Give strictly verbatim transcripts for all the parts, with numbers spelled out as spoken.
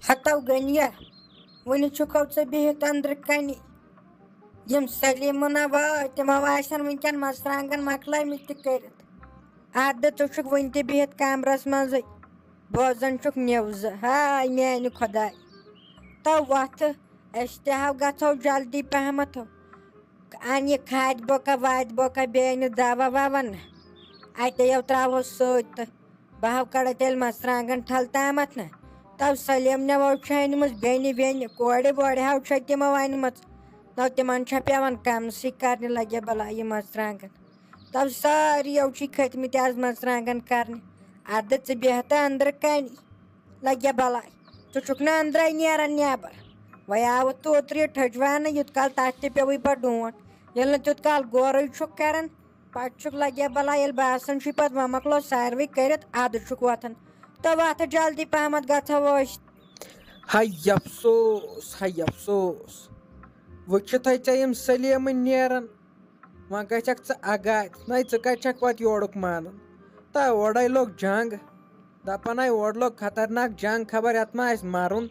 ہتو غنیہ، وُنہِ چھُکھو ژٕ بِہِتھ أنٛدرٕ کنی؟ یِم سلیمہٕ نہ وٲتۍ، تِمو آسن وٕنکٮ۪ن مرژٕوانٛگن مۄکلٲومٕتۍ تہِ کٔرِتھ۔ اَدٕ ژٕ چھُکھ وٕنہِ تہِ بِہِتھ کمرس منٛزٕے، بوزان چھُکھ نِوزٕ۔ ہاے میانہِ خۄداے، تو وۄتھٕ، أسۍ تہِ ہاو گژھو جلدی پہمتھ۔ ان یہِ کھادِ بۄکہ وادِ بۄکہ، بیٚیہِ انہِ دوا ووا نہ۔ اتے یو تراوو سۭتۍ تہٕ بہٕ ہاو کڑٕ تیٚلہِ مرژٕوانٛگن ٹھل تامتھ نہ۔ تو سلیمنیو چھِ أنمٕژ بیٚنہِ ویٚنہِ، کورِ وورِ ہاو چھِ تِمو أنمٕژ۔ تو تِمن چھےٚ پٮ۪وان کمسٕے کرنہِ، لگہِ بلاے یہِ مرژٕوانٛگن۔ تو ساروِیو چھِ کھٔتمٕتۍ آز مرژٕوانٛگن کرنہِ۔ اَدٕ ژٕ بیٚہہ تہٕ أنٛدرٕ کنہِ۔ لگہِ بلاے، ژٕ چھُکھ نہٕ أنٛدرے نیران نٮ۪بر۔ وۄنۍ آوُتھ تہٕ اوترٕ یہِ ٹھٔجوانہٕ، یوٗت کال تتھ تہِ پیوٚوُے پتہٕ ڈونٛٹھ۔ ییٚلہِ نہٕ تیوٗت کال غورٕے چھُکھ کران، پتہٕ چھُکھ لگہِ بلاے، ییٚلہِ باسان چھُے پتہٕ وۄنۍ مۄکلو ساروٕے کٔرِتھ، ادٕ چھُکھ وۄتھان۔ تہٕ وۄتھٕ جلدی پہمتھ گژھو أسۍ۔ ہاے افسوس، ہاے افسوس، وٕچھِتھے ژےٚ یِم سلیمہٕ نیران۔ وۄنۍ گژھکھ ژٕ اگادِ، نَے ژٕ کَتہِ چھَکھ پَتہٕ یورُک مانان؟ تہٕ اورَے لوٚگ جنٛگ، دَپان ہے اورٕ لوٚگ خطرناک جنٛگ، خبر یَتھ ما آسہِ مَرُن۔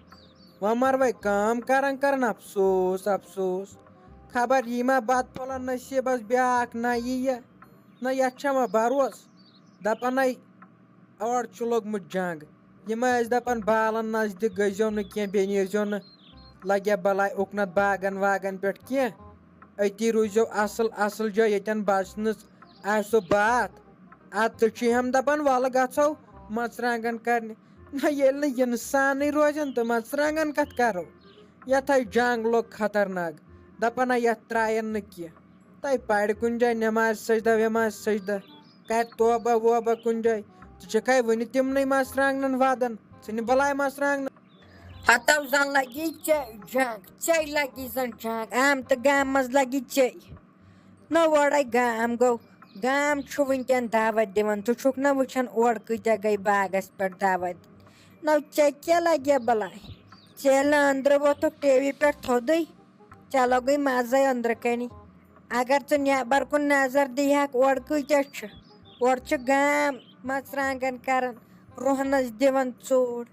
وۄنۍ مَرٕ وَے کٲم کَران کَران، افسوس، افسوس۔ خبر یی ما بَتہٕ پھوٚلَن نصیٖبَس بیٛاکھ، نہ یی یہِ، نہ یَتھ چھا وۄنۍ بَروسہٕ۔ دَپان ہے اورٕ چھُ لوٚگمُت جنٛگ۔ یِم ٲسۍ دَپان بالَن نزدیٖک گٔژھۍزیو نہٕ کینٛہہ، بیٚیہِ نیٖرزیو نہٕ لَگیا بَلاے اُکنَتھ باغَن واغَن پٮ۪ٹھ کینٛہہ۔ أتی روٗززیو اَصٕل اَصٕل جاے، ییٚتٮ۪ن بَچنٕچ آسیو باتھ۔ اَدٕ ژٕ چھُے ہَم دَپان وَلہٕ گژھو مَرژٕوانٛگَن کَرنہِ۔ نہ، ییٚلہِ نہٕ اِنسانٕے روزن تہٕ مَرژٕوانٛگَن کَتھ کَرو؟ یَتھ ہَے جنٛگ لوٚگ خطرناک، دَپان ہَے یَتھ ترٛایَن نہٕ کینٛہہ۔ تَے پَرِ کُنہِ جایہِ نٮ۪مازِ سجدہ وٮ۪مازِ سجدہ، کَرِ توبہ ووبہ کُنہِ جایہِ۔ ژٕ چھَکھ ہَے وٕنہِ تِمنٕے مَرژٕوانٛگنَن وَدان، ژٕ نہِ بَلاے مَرژٕوانٛگنہٕ۔ ہتو زن لگی ژے جنگ، ژے لگی زن جنگ، عام تہٕ گام منٛز لگی ژے۔ نہ اورے گام گوٚو، گام چھُ وٕنکٮ۪ن دعوت دِوان، ژٕ چھُکھ نہ وٕچھان اورٕ کۭتیاہ گٔے باغس پٮ۪ٹھ دعوت۔ نہ ژےٚ کیٛاہ لگہِ بلاے؟ ژےٚ ییٚلہِ نہٕ أنٛدرٕ ووٚتھُکھ ٹی وی پٮ۪ٹھ تھوٚدُے، ژےٚ لوٚگُے مزے أنٛدرٕ کنی۔ اگر ژٕ نٮ۪بر کُن نظر دِیہکھ، اورٕ کۭتیاہ چھِ؟ اورٕ چھِ گام مرژٕوانٛگن کران، رۄہنس دِوان ژوٗر۔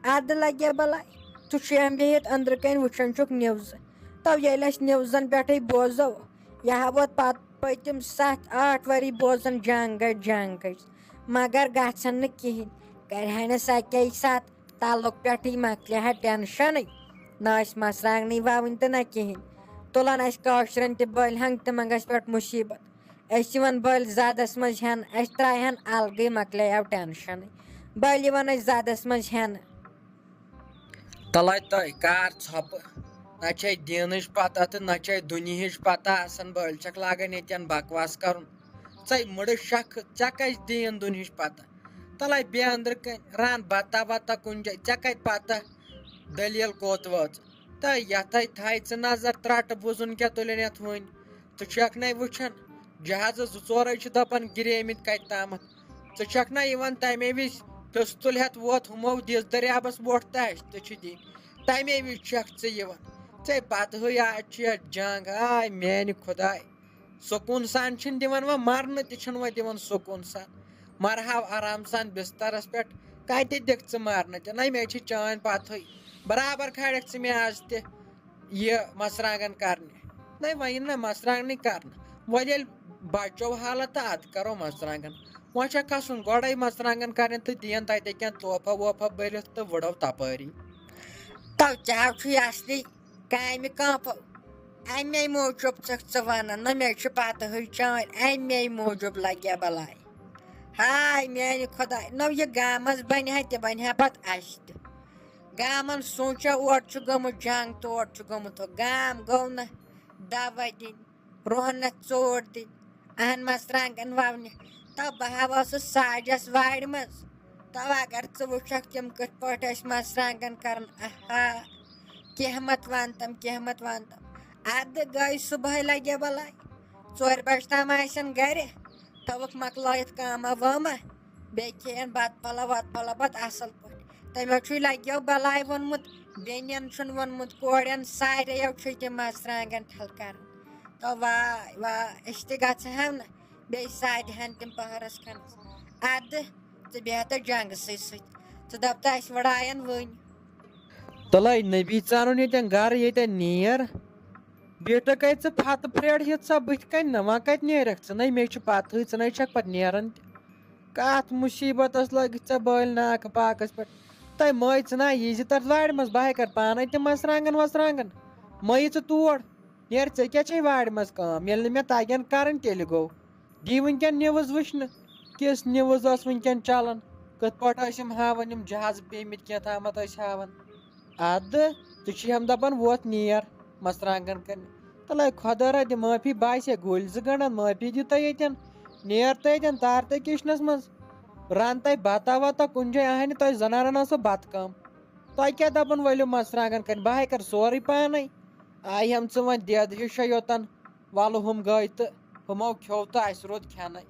ادٕ لگیا بلاے، ژٕ چھُے ہم بِہِتھ أنٛدرٕ کنۍ وٕچھان چھُکھ نِوزٕ۔ تو ییٚلہِ أسۍ نِوزن پٮ۪ٹھٕے بوزو، یہِ ہا ووت پتہٕ پٔتِم ستھ ٲٹھ ؤری بوزان جنٛگٕچ جنٛگٕچ، مگر گژھن نہٕ کِہینۍ۔ کرِ ہا نہٕ سۄ اکے ساتہٕ تعلق پٮ۪ٹھٕے، مۄکلہِ ہا ٹینشنٕے۔ نہ ٲسۍ مرژٕوانٛگنٕے وَوٕنۍ تہٕ نہ کِہینۍ۔ تُلان اَسہِ کٲشرٮ۪ن تہِ بٔلۍ ہنٛگ تہٕ منٛگس پٮ۪ٹھ مُصیٖبت۔ أسۍ یِوان بٔلۍ زدس منٛز ہٮ۪نہٕ، اَسہِ ترٛایہِ ہن الگٕے، مۄکلیو ٹینشنٕے۔ بٔلۍ یِوان أسۍ زدس منٛز ہٮ۪نہٕ۔ تَلَے تۄہہِ کار ژھۄپہٕ۔ نہ چھے دیٖنٕچ پتہ تہٕ نہ چھے دُنیہٕچ پتہ آسان، بٔلۍ چھکھ لاگان ییٚتٮ۪ن بکواس کرُن۔ ژے مٕڑٕ شکھ، ژےٚ کَتہِ دیٖن دُنہِچ پتہ؟ تَلَے بیٚہہ أنٛدرٕ کَنۍ، رَن بتہ وتہ کُنہِ جایہِ، ژےٚ کَتہِ پتہ دٔلیٖل کوٚت وٲژ؟ تہٕ یَتھَے تھایہِ ژٕ نظر ترٛٹہٕ بُزُن کیٛاہ تُلِن یَتھ وٕنۍ۔ ژٕ چھَکھ نَے وٕچھان، جہازٕ زٕ ژورَے چھِ دَپان گِریمٕتۍ کَتہِ تامَتھ۔ ژٕ چھَکھ نَے یِوان تَمے وِزِ پِستُل ہٮ۪تھ ووت ہُمو دِژ دٔریابَس وۄٹھ تہٕ اَسہِ تہِ چھِ دِنۍ۔ تَمے وِزِ چھَکھ ژٕ یِوان۔ ژے پَتہٕ ہٕے آز چھِ یَتھ جنٛگ، آے میٛانہِ خۄداے۔ سکوٗن سان چھِنہٕ دِوان وۄنۍ مَرنہٕ تہِ چھِنہٕ وۄنۍ دِوان سکوٗن سان۔ مَرہاو آرام سان بِستَرَس پٮ۪ٹھ، کَتہِ دِکھ ژٕ مَرنہٕ تہِ؟ نَے مےٚ چھِ چٲنۍ پَتہٕے۔ برابر کھالٮ۪کھ ژٕ مےٚ آز تہِ یہِ مَرژٕوانٛگَن کَرنہِ۔ نَے وۄنۍ یِن نہ مَرژٕوانٛگنٕے کَرنہٕ۔ وۄنۍ ییٚلہِ بَچو حالت تہٕ اَدٕ کَرو مَرژٕوانٛگَن۔ وۄنۍ چھےٚ کھَسُن گۄڈَے مَرژٕوانٛگَن کَرنہِ تہٕ دِیَن تَتہِ کینٛہہ تحفہ وحفہ بٔرِتھ تہٕ وٕڑو تَپٲری۔ تو ژےٚ ہاو چھُے اَصلی کامہِ کانٛپو۔ اَمے موٗجوٗب چھَکھ ژٕ وَنان، نہ مےٚ چھِ پَتہٕ ہٕے چٲنۍ، اَمے موٗجوٗب لَگیا بَلاے۔ ہاے میٛانہِ خۄداے، نو یہِ گامَس بَنہِ ہا تہِ بَنہِ ہا پَتہٕ اَسہِ تہِ۔ گامَن سونٛچا اورٕ چھُ گوٚمُت جنٛگ، تورٕ چھُ گوٚمُت ہُہ۔ گام گوٚو نہ دَوا دِنۍ، رۄہنَس ژوٹ دِنۍ، اَہَن مَرژٕوانٛگَن وَونہِ۔ تو بہٕ ہا ٲسٕس ساجَس وارِ منٛز۔ تو اگر ژٕ وٕچھکھ تِم کِتھ پٲٹھۍ ٲسۍ مَرژٕوانٛگَن کَران، اَہا، کینٛہہ مت وَن تِم، کینٛہہ مت وَن تِم۔ اَدٕ گٔے صُبحٲے لَگے بَلاے، ژورِ بَجہِ تام آسن گَرِ، تھٲوٕکھ مۄکلٲیِتھ کٲمہ وٲمہ، بیٚیہِ کھیٚیَن بَتہٕ پھوٚلہ وَتہٕ پھوٚلہ پَتہٕ اَصٕل پٲٹھۍ۔ تٔمۍ چھُے لَگیو بَلاے ووٚنمُت، بیٚنٮ۪ن چھُن ووٚنمُت، کورٮ۪ن ساریو چھُے تِم مَرژٕوانٛگَن ٹھَل کَران۔ تو واے واے، أسۍ تہِ گژھٕ ہاو نہ بیٚیہِ سادِ ہَن تِم پَہرَس کھَنَس۔ اَدٕ ژٕ بیٚہہ تہٕ جنٛگسٕے سۭتۍ۔ ژٕ دَپ تہٕ اَسہِ وٕڑایَن وٕنۍ۔ تلے نبی ژانُن ییٚتٮ۪ن گرٕ، ییٚتٮ۪ن نیر۔ بیٹہٕ کَتہِ ژٕ پھَتہٕ پھرٛیڑ ہیٚژ سا بٕتھِ کَنہِ نہ، وۄنۍ کَتہِ نیرَکھ ژٕ؟ نَے مےٚ چھُ پَتہٕے، ژٕ نَے چھَکھ پَتہٕ نیران تہِ۔ کَتھ مُصیٖبتَس لٲگِتھ ژےٚ بٲلۍ ناکہٕ پاکَس پٮ۪ٹھ؟ تۄہہِ مٲے ژٕ نا یی زِ تَتھ وارِ منٛز، بہٕ ہَے کَرٕ پانَے تہِ مَرژٕوانٛگَن وَژٕرانٛگَن۔ مٲیِو ژٕ تور، نیر، ژےٚ کیٛاہ چھے وارِ منٛز کٲم؟ ییٚلہِ نہٕ مےٚ تَگن کَرٕنۍ تیٚلہِ گوٚو۔ دی وٕنکٮ۪ن نِوٕز وٕچھنہٕ، کِژھ نِوٕز ٲس وٕنکٮ۪ن چَلان، کِتھ پٲٹھۍ ٲسۍ یِم ہاوان، یِم جہازٕ پیٚمٕتۍ کینٛہہ تامَتھ ٲسۍ ہاوان۔ اَدٕ ژٕ چھُے ہم دَپان ووت نیر مَرژٕوانٛگَن کٕننہِ۔ تَلے خۄدا رَٹہِ معٲفی، باسے گُلۍ زٕ گَنٛڈَن، معٲفی دِیِو تُہۍ ییٚتٮ۪ن۔ نیر تہٕ ییٚتٮ۪ن تار تہٕ کِچنَس منٛز۔ رَن تۄہہِ بَتہ وَتہ کُنہِ جایہِ، اَہَنہِ تۄہہِ زَنانَن ٲسوٕ بَتہٕ کٲم۔ تۄہہِ کیٛاہ دَپان ؤلِو مَرژٕوانٛگَن کٕننہِ، بہٕ ہَے کَرٕ سورُے پانَے۔ آیہِ ہم ژٕ وۄنۍ دٮ۪د ہِشے یوتَن، وَلہٕ ہُم گٔے تہٕ ہُمو کھیوٚو تہٕ اَسہِ روٗد کھٮ۪نَے۔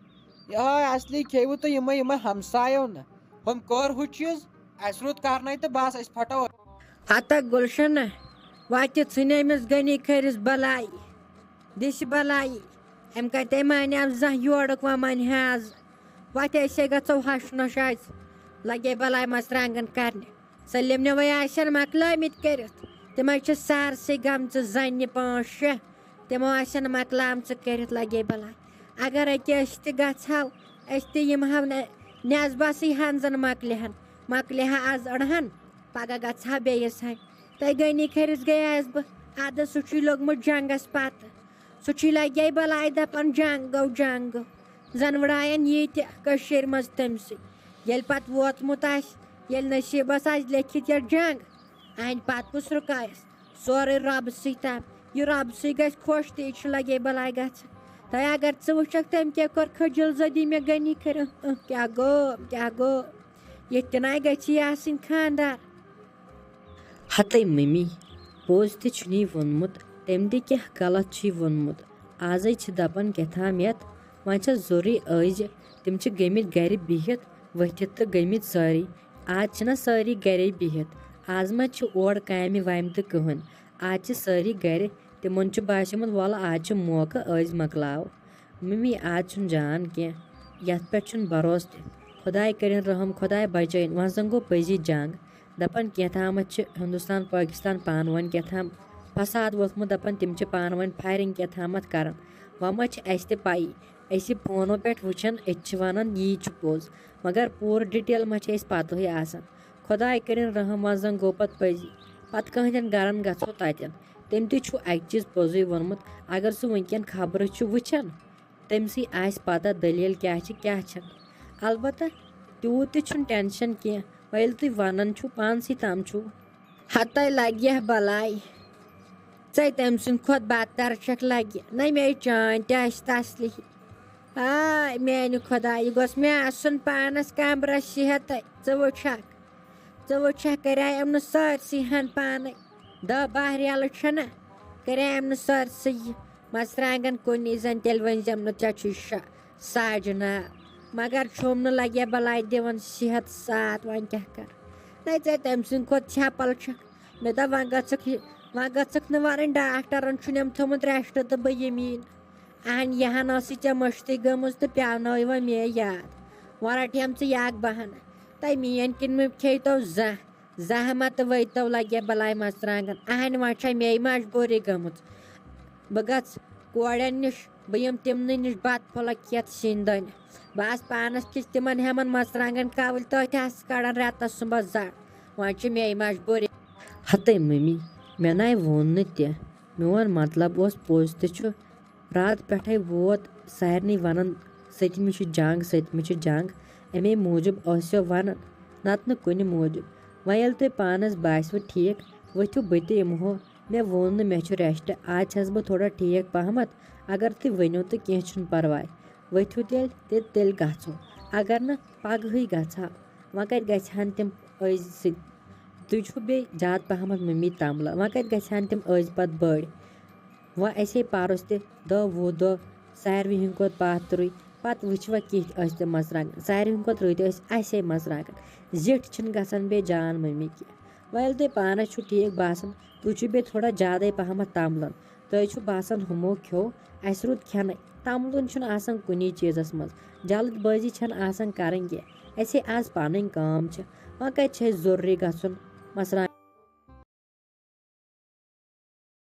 یِہوٚے اَصلی کھیٚیِوٕ تُہۍ یِمَے، یِمَے ہمسایو نہٕ۔ ہُم کٔر ہُہ چیٖز، اَسہِ روٗد کَرنَے تہٕ بَس أسۍ پھٹو۔ ہتہ گُلشنہ، وتہِ ژھٕنۍ أمِس غنی کھٔرِس بلاے، دِسہِ بلاے۔ أمۍ کتہِ مانیو زانٛہہ یورُک، وۄنۍ مانہِ ہا آز۔ وتہِ أسے گژھو ہش نۄش آز، لگے بلاے مژرانٛگن کرنہِ۔ سلیم نے وۄنۍ آسن مۄکلٲمٕتۍ کٔرِتھ، تِمے چھِ سارسٕے گٔمژٕ زنہِ پانٛژھ شےٚ، تِمو آسن مۄکلامژٕ کٔرِتھ، لگے بلاے۔ اگر أکیٛاہ أسۍ تہِ گژھو، أسۍ تہِ یِمہو نہ-، نٮ۪صبسٕے ہن زن مۄکلہِ ہن، مۄکلہِ ہا از أڑہن۔ پگاہ گژھٕ ہا بیٚیِس ہَنہِ۔ تہٕ غنی کھٔرِس گٔیَس بہٕ۔ اَدٕ سُہ چھُے لوٚگمُت جنٛگَس پَتہٕ۔ سُہ چھُے لَگے بَلاے دَپان، جنٛگ گوٚو، جنٛگ گوٚو۔ زَن وٕڑایَن ییٖتہِ کٔشیٖرِ منٛز تٔمۍ سٕے۔ ییٚلہِ پَتہٕ ووتمُت آسہِ، ییٚلہِ نصیٖبَس آسہِ لیکھِتھ یَتھ جنٛگ، اَہَنہِ پَتہٕ کُس رُکایَس؟ سورُے رۄبہٕ سٕے تام۔ یہِ رۄبہٕ سٕے گژھِ خۄش، تہِ چھُ لَگے بَلاے گژھان۔ تہٕ اگر ژٕ وٕچھَکھ، تٔمۍ کیٛاہ کوٚر خٔجِل زٔدی مےٚ غنی کھٔرِس۔ اۭں، کیٛاہ گوٚو، کیٛاہ گوٚو؟ ییٚتہِ تہِ نَے گژھی آسٕنۍ خانٛدار۔ ہتے مٔمی، پوٚز تہِ چھُنی ووٚنمُت، تٔمۍ تہِ کیٛاہ غلط چھُے ووٚنمُت۔ آزے چھِ دَپان کیٛاہ تام یَتھ، وۄنۍ چھَس ضروٗری أزۍ، تِم چھِ گٔمٕتۍ گَرِ بِہِتھ ؤتھِتھ تہٕ گٔمٕتۍ سٲری۔ آز چھِنہ سٲری گَرے بِہِتھ، آز ما چھِ اورٕ کامہِ وامہِ تہٕ کٕہٕنۍ۔ آز چھِ سٲری گَرِ، تِمَن چھُ باسیومُت وَلہٕ آز چھُ موقعہٕ، أزۍ مۄکلاو۔ مٔمی، آز چھُنہٕ جان کینٛہہ، یَتھ پٮ۪ٹھ چھُنہٕ بھروسہٕ تہِ۔ خۄداے کٔرِن رحم، خۄداے بچٲیِن۔ وۄنۍ زَن گوٚو پٔزی جنٛگ۔ دَپان کینٛہہ تامَتھ چھِ ہِندُستان پٲکِستان پانہٕ ؤنۍ کینٛہہ تام فساد ووٚتھمُت، دَپان تِم چھِ پانہٕ ؤنۍ فایرِنٛگ کینٛہہ تامَتھ کَران۔ وۄنۍ ما چھِ اَسہِ تہِ پَیی؟ أسۍ یہِ فونو پٮ۪ٹھ وٕچھان، أسۍ چھِ وَنان یی چھُ پوٚز، مگر پوٗرٕ ڈِٹیل ما چھِ اَسہِ پَتہٕے آسان؟ خۄداے کٔرِن رحم، وۄنۍ زَن گوٚو پَتہٕ پٔزی۔ پَتہٕ کٕہٕنٛدٮ۪ن گَرَن گژھو تَتٮ۪ن۔ تٔمۍ تہِ چھُ اَکہِ چیٖز پوٚزُے ووٚنمُت، اگر سُہ وٕنکٮ۪ن خبرٕ چھُ وٕچھان، تٔمۍ سٕے آسہِ پَتہ دٔلیٖل کیٛاہ چھِ، کیٛاہ چھَنہٕ۔ البتہ تیوٗت تہِ چھُنہٕ ٹٮ۪نشَن کینٛہہ، وۄنۍ ییٚلہِ تُہۍ وَنان چھُو، پانسٕے تام چھُو۔ ہَتَے لَگہِ ہا بَلاے، ژَے تٔمۍ سٕنٛدِ کھۄتہٕ بدتر چھَکھ لَگہِ۔ نہ مے چٲنۍ تہِ آسہِ تَسلی۔ آے میٛانہِ خۄدایہِ، گوٚژھ مےٚ آسُن پانَس کمرَس صحتَے۔ ژٕ وٕچھَکھ، ژٕ وٕچھَکھ، کَرے أمۍ نہٕ سٲرسٕے ہَن پانَے۔ دَہ باہ ریلہٕ چھَنہ، کَرے أمۍ نہٕ سٲرسٕے یہِ۔ مَرژٕوانٛگَن کُنی زَن تیٚلہِ ؤنۍ زٮ۪م نہٕ ژےٚ چھُے شا-، ساجہِ ناو۔ مگر چھُم نہٕ لَگہِ بَلاے دِوان صحت ساتھ، وۄنۍ کیٛاہ کَرٕ؟ نَے ژےٚ تٔمۍ سٕنٛدِ کھۄتہٕ ژھٮ۪پَل چھَکھ۔ مےٚ دوٚپ، وۄنۍ گٔژھٕکھ یہِ، وۄنۍ گٔژھٕکھ نہٕ وَنٕنۍ، ڈاکٹرَن چھُنہٕ أمۍ تھوٚمُت rest تہٕ بہٕ یِمہٕ یی نہٕ۔ اہن، یہِ ہن ٲسٕے ژےٚ مٔشتٕے گٔمٕژ تہٕ پیٛانٲوٕے وۄنۍ مے یاد۔ وۄنۍ رَٹہٕ ہم ژٕ یہِ اکھ بہانہٕ۔ تۄہہِ میٛٲنۍ کِنۍ مہٕ کھیٚیتو زانٛہہ، زانٛہہ ما تہٕ ؤتۍتو لگہِ بلاے مرژٕوانٛگن۔ اہن، وۄنۍ چھےٚ مے مجبوٗری گٔمٕژ۔ بہٕ گژھٕ کورٮ۪ن نِش، بہٕ یِمہٕ تِمنٕے نِش بتہٕ پھوٚلہ کھٮ۪تھ سِنۍ دٔنہِ۔ بہٕ آسہٕ پانس کِژھ تِمن ہٮ۪من مرژٕوانٛگن کاوٕلۍ تٔتھۍ آسہٕ کڑان رٮ۪تس سُنٛبس زڑ۔ وۄنۍ چھِ مے مجبوٗری۔ ہتے مٔمی، مےٚ نَے ووٚن نہٕ تہِ۔ میون مطلب اوس پوٚز تہِ چھُ، راتہٕ پٮ۪ٹھَے ووت سارنٕے وَنان، سٔتمہِ چھُ جنٛگ، سٔتمہِ چھُ جنٛگ، اَمے موٗجوٗب ٲسِو وَنان، نَتہٕ نہٕ کُنہِ موٗجوٗب۔ وۄنۍ ییٚلہِ تۄہہِ پانَس باسِوٕ ٹھیٖک، ؤتھِو بہٕ تہِ یِمہو۔ مےٚ ووٚن نہٕ مےٚ چھُ rest، آز چھَس بہٕ تھوڑا ٹھیٖک پَہمَتھ۔ اگر تُہۍ ؤنِو تہٕ کینٛہہ چھُنہٕ پَرواے، ؤتھِو تیٚلہِ تہٕ تیٚلہِ گژھو، اگر نہٕ پَگہٕے گژھٕ ہا۔ وۄنۍ کَتہِ گژھِ ہَن تِم أزۍ سٕتۍ؟ تُہۍ چھُو بیٚیہِ زیادٕ پَہمَتھ مٔمی تَملہٕ، وۄنۍ کَتہِ گژھِ ہَن تِم أزۍ پَتہٕ بٔڑۍ؟ وۄنۍ اَسے پَرُس تہِ دَہ وُہ دۄہ ساروی ہِنٛدۍ کھۄتہٕ پاتھرٕے، پَتہٕ وٕچھِ وۄنۍ کِتھ ٲسۍ تِم مَرژٕوانٛگَن، ساروی ہِنٛدۍ کھۄتہٕ رٕتۍ ٲسۍ اَسے مَرژٕوانٛگَن۔ زِٹھۍ چھِنہٕ گژھان بیٚیہِ جان مٔمی کینٛہہ۔ وۄنۍ ییٚلہِ تۄہہِ پانَس چھُو ٹھیٖک باسان، تُہۍ چھِو بیٚیہِ تھوڑا زیادَے پَہمَتھ تَملَن۔ تۄہہِ چھُ باسان ہُمو کھیوٚو، اَسہِ روٗد کھٮ۪نَے۔ تَملُن چھُنہٕ آسان کُنی چیٖزَس منٛز، جلد بٲزی چھَنہٕ آسان کَرٕنۍ کینٛہہ۔ اَسے آز پَنٕنۍ کٲم چھِ، وۄنۍ کَتہِ چھِ اَسہِ ضروٗری گژھُن مَرژٕوانٛگَن